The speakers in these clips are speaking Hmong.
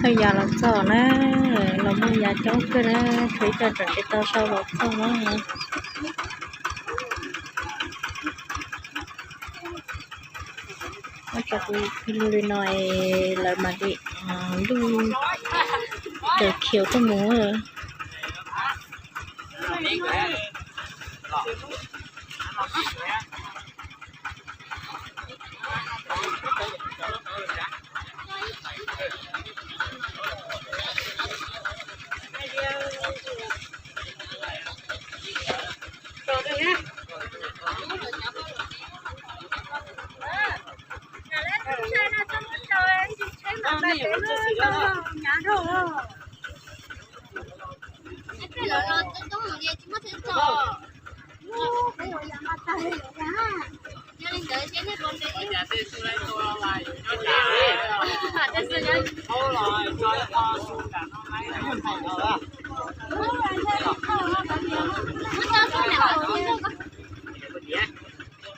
Tau yas los txog na, los muaj yas coob kawg na, tshuav ib co tseem tsis tau sau los txog na. Ua tso kuv lug li no es lawv mam li lub cov khiav tuaj mus.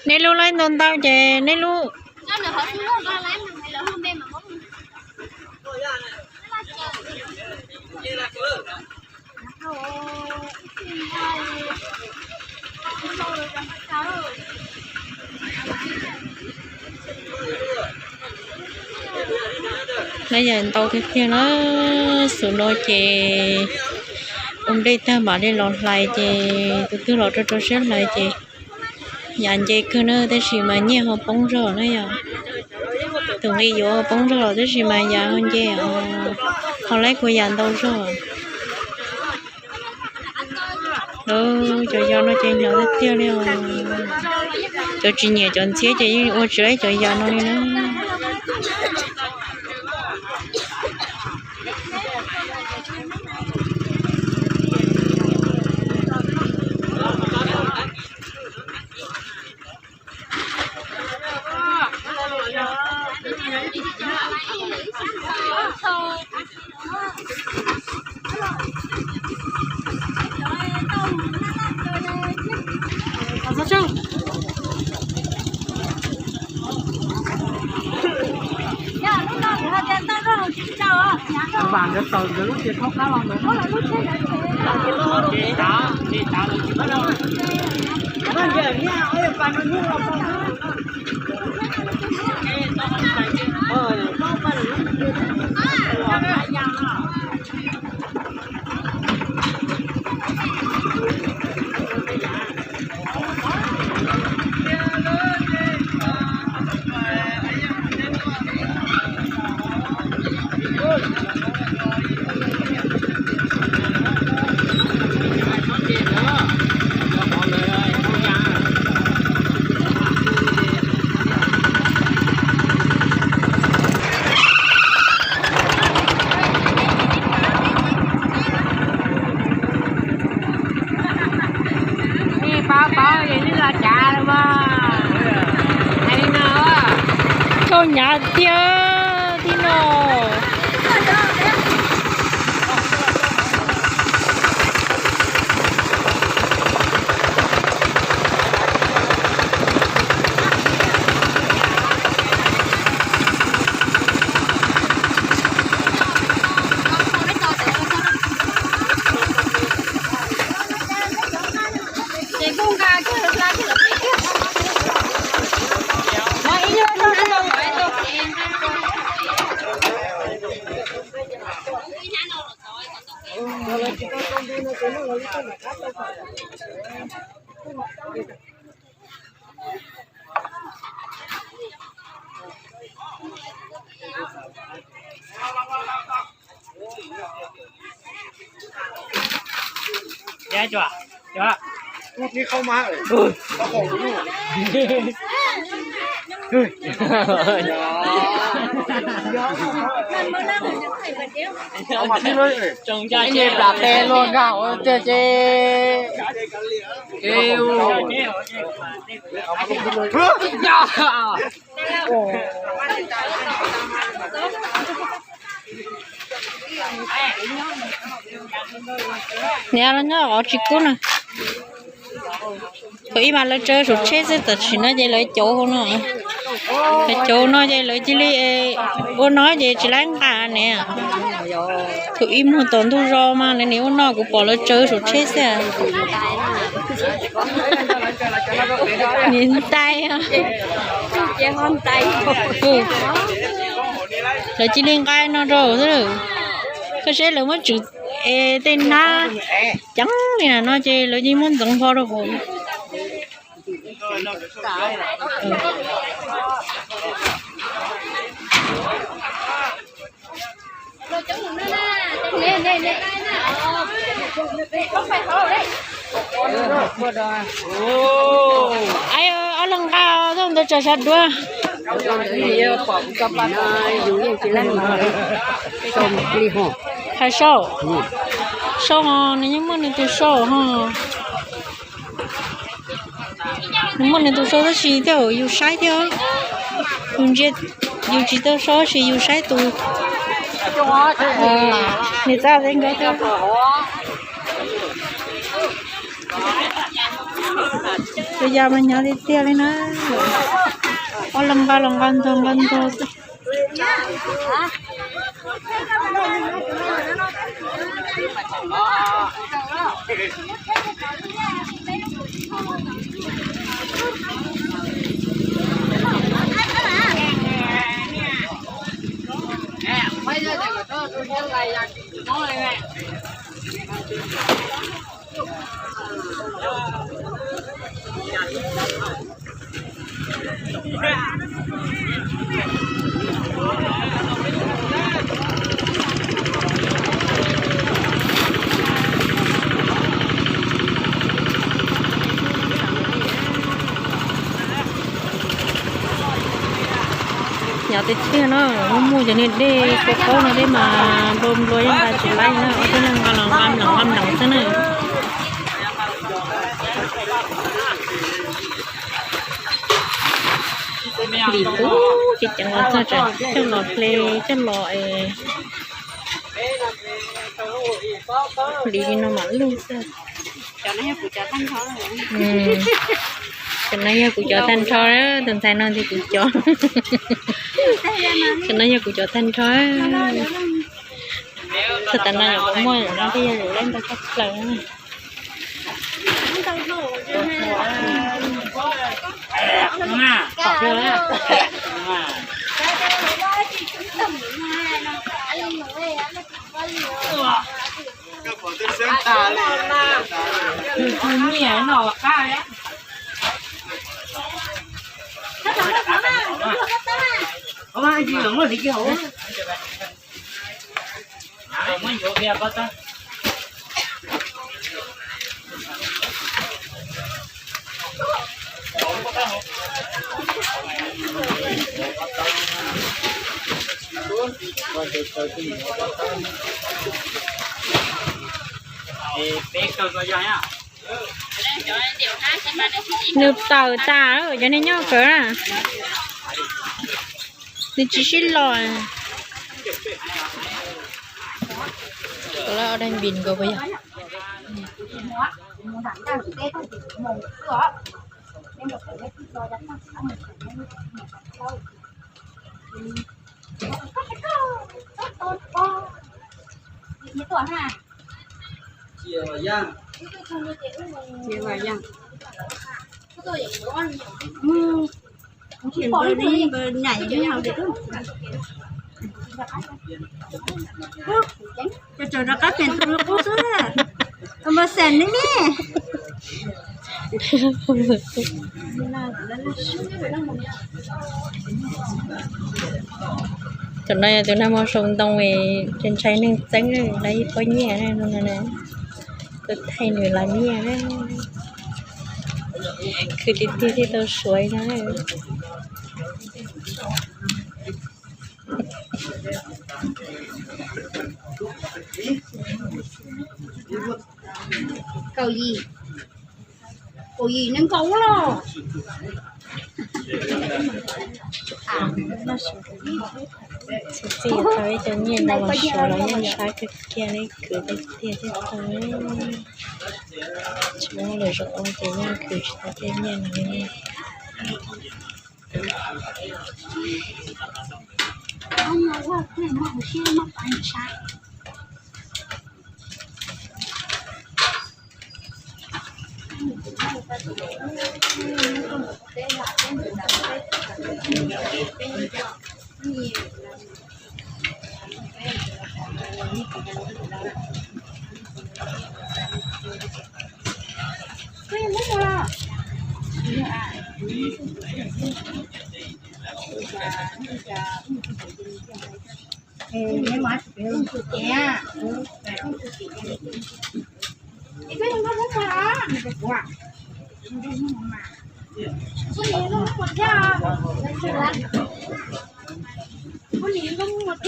Nej lub laib ntau ntau ces nej lub. Lawv yam ntau tiag tiag na. Xub no ces ua nplej tag mam li los hlais ces tus twg los rau rau siab hlais ces yam nce kawg na, tab sis mas nyiaj ho poob zog na yom. Tus nqi yuav poob zog los tab sis mas yam ho nce os, ho laib kuv yam ntau zog. Cov yas no ces hnyav tiag tiag li os. Cov tsis nyiam cov ntxhiab ces yeej ua tsis laib cov yas no li na. Koj hnyav tiag tib no. Ces plam tes luag nkag hauv tiag ces. Niam los nyob qhov tsis kub na. Thaum ub mas lawv tsaws saum tsheb xwb, tam sim no ces lawv cov hauv no. Cov no ces lawv cia li ua no ces tsis laib nqa ne. Thaum ib muag tom ntug zos mas lawv nim ua no kuv pom lawv tsawv saum tsheb xwb. Niam ntais. Lawv cia li nqa no rau xwb. Koj saib lawv muab tswv es tej hnab ceev li no ces lawv yeej muab ntxeev npho rau hauv. Ob leeg nqa tau ntawd tsam sab duab. Hais sau, sau ho nws yeej muaj nws tus sau ho. Nws muaj nws tus sau tab sis thiaj yus saib thiab. Yus ntsia, yus tsis tau sau tab sis yus saib tus, nws txaj teb nkawd thiab. Tus yau mas hnyav tiag tiag li na. Ob leeg nqa los nqa ntog nqa ntog xwb. Hnyav tiag tiag no, muaj muaj cov niag dej khaub khaub no thiab mas nplua nplua yeej nqa tsis laib na, ob tug neeg nqa los nqa mloov nqa mloov xwb na. Lim pub ces ceev los txog tsam coj los hle coj los es lim li no mam lug xwb. Cov no yog kuv cov tag nrho, tus ntxhais no thiab kuv cov, cov no yog kuv cov tag nrho. Txog tas no yuav muaj no thiaj yog lawv lab ntau tshaj plaws. Nws tawm tas, cov niag nyob kawg na. Nws tsis sib los. Lawv ua dab npis nkaus puas yog? Cov rov qab pem tus qub xwb, mas xeem li ne. Cov no yog tus nag hmo sau ntoo, ntshai neeg txeeb, lawv ib pob nyiaj no, kuv thaij nws lawv nyiaj na. Khwv tiag tiag thiaj tau suav no. Kaum yim, kaum yim nees nkaum los. Txi tau ib co nyiaj no los suav los yeej sab kawg kiag li, khwv tiag tiag thiaj tau. Tsis muaj lwm zaus ua ces yeej khwv tsis tau tej nyiaj no li.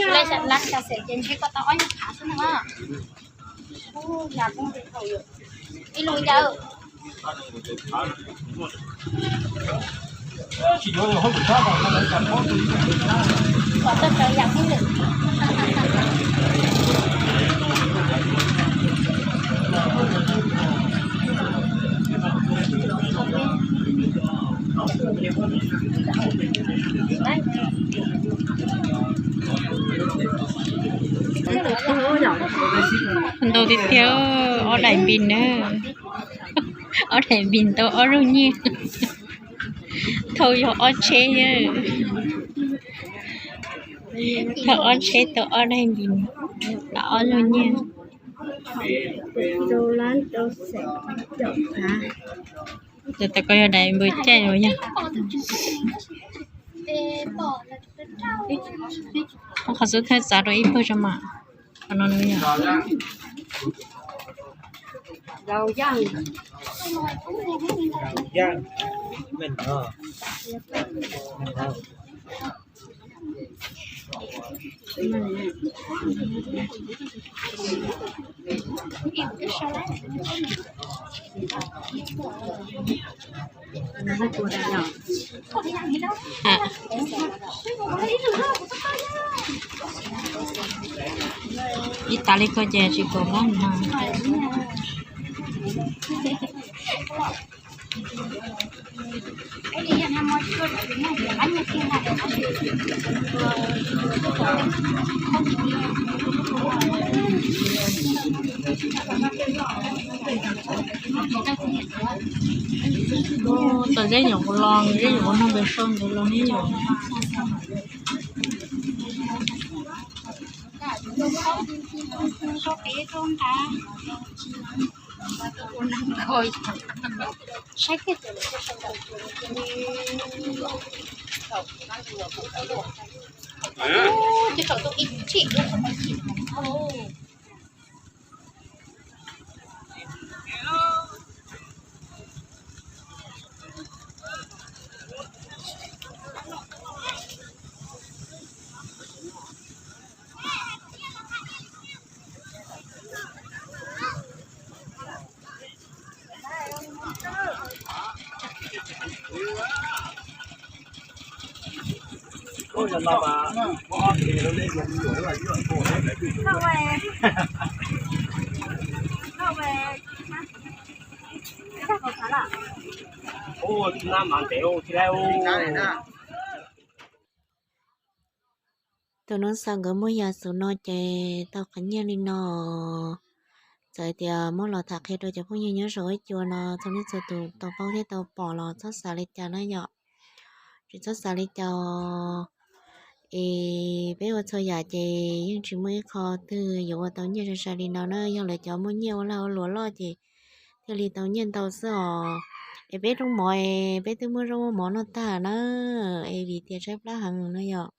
Laj xav laj xav xav ces ntsib koj tau ob nyuag qhav xwb na. Ib lub ncauj. Kom tau tsav yam xwb lawm. Ntau tiag tiag, ob daim npis na. Ob daim npis tau ob zaug nyiaj. Thau yog ob tsheb, thau ob tsheb tau ob daim npis, tau ob zaug nyiaj. Tus tas ko yog daim npawg caij los yog. Qhov xub thawj txav rau ib pawg tso mas. Qhov no nws yog Ib tas li ko ces tsis pom nqaj no. Tau zeb nyuam qhuav los, zeb nyuam qhuav noj npawg sau ntawd los ne yom. Tus Nuj Xaus nkawd muaj yam xus no ces tau qhov nyiaj li no. Txawm tias muab los tham qhia rau cov phooj ywg nyob saum huab cua no txhua leej txhua tus tau paub thiab tau pom los txhob xav li cas na yom. Tsis txhob xav li cas es peb ua txhua yam ces yeej tsis muaj ib qho twg yuav ua tau nyiaj sai sai li no na. Yog lawv cov muaj nyiaj ua lag ua luam loj ces thiaj li tau nyiaj ntau xwb os. Es peb rooj mov es peb twb muaj zaub muaj mov noj tag na, es vim tias tshaib plab heev no yom.